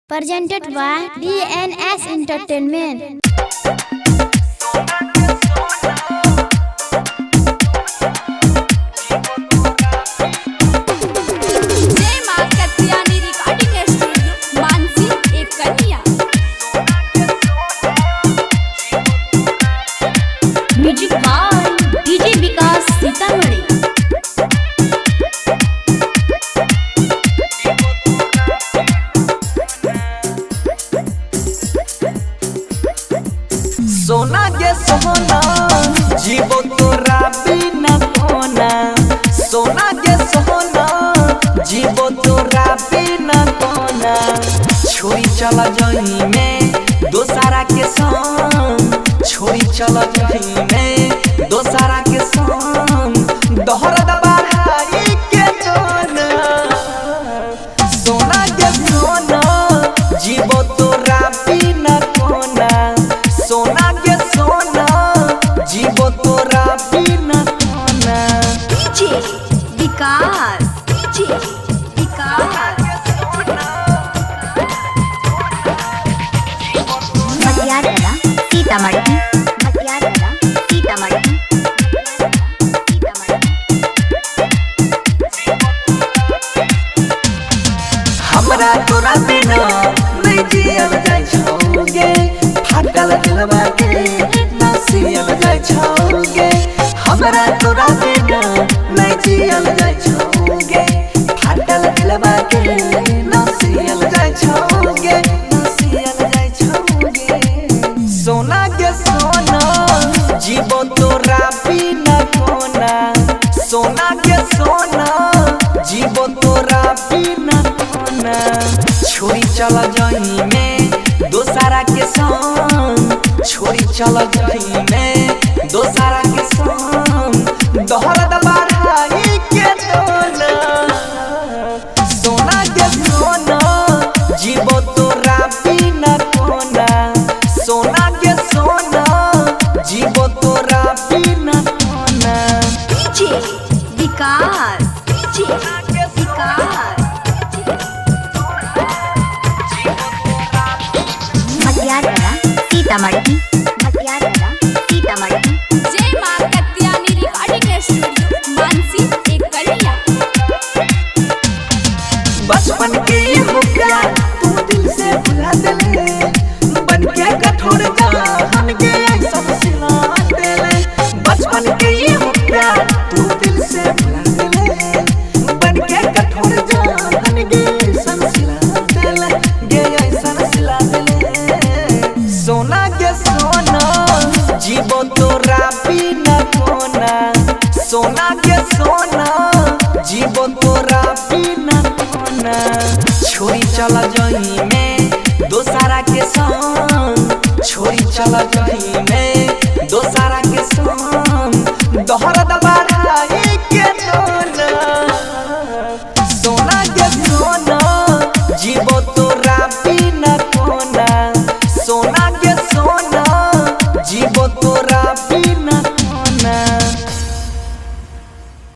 Presented by DNS Entertainment. जय माँ Katyani recording studio Mansi एक कन्या। Music by DJ Vikas Sitamarhi. सोना के सोना जीवो तोरा बिना कोना। सोना के सोना जीवो तोरा बिना कोना। छोड़ी चला जही में दोसारा के संग। छोड़ी चला जही में दोसारा के संग। दोहरा दबाई के जोना। सोना के सोना जीवो तोरा बिना कोना। सोना के सोना जीवो तोरा बिना कोना। डीजे विकास, डीजे विकास। मटियारकला सीतामढ़ी, मटियारकला सीतामढ़ी, सीतामढ़ी। हमरा तोरा बिना नहीं जियल जाय छौगे। फाटल दिलवा के ना सियल जाय छौगे। हमरा तोरा बिना नहीं जियल जाय छौगे। फाटल दिलवा के ना सियल जाय छौगे। ना सियल जाय छौगे। सोना के सोना जीवो तोरा बिना कोना। सोना के सोना जीवो तोरा बिना कोना। छोड़ी चला जही में दोसारा के संग। छोड़ी चला जही में दोसारा के संग। दोहरा दबाई के दोना। सोना के सोना जीवो तोरा बिना कोना। सोना के सोना जीवो तोरा बिना कोना। डीजे विकास, डीजे विकास। मटियारकला सीतामढ़ी, मटियारकला सीतामढ़ी। जय माँ कत्यानी रिकॉर्डिंग स्टूडियो मानसी एक कन्या। बचपन के हो प्यार तू दिल से भुला देले। बन के कठोर जान के ऐसा सिला देले। बचपन के हो प्यार तू दिल से भुला देले। बन के कठोर जान के ऐसा सिला देले। गे ऐसा सिला देले। सोना के सोना जीवो तोरा बिना कोना। सोना के सोना जीवो तोरा बिना कोना। छोड़ी चला जही में दोसारा के संग। छोड़ी चला जही में दोसारा के संग। दोहरा दबाई के दोना। सोना के सोना जीवो तो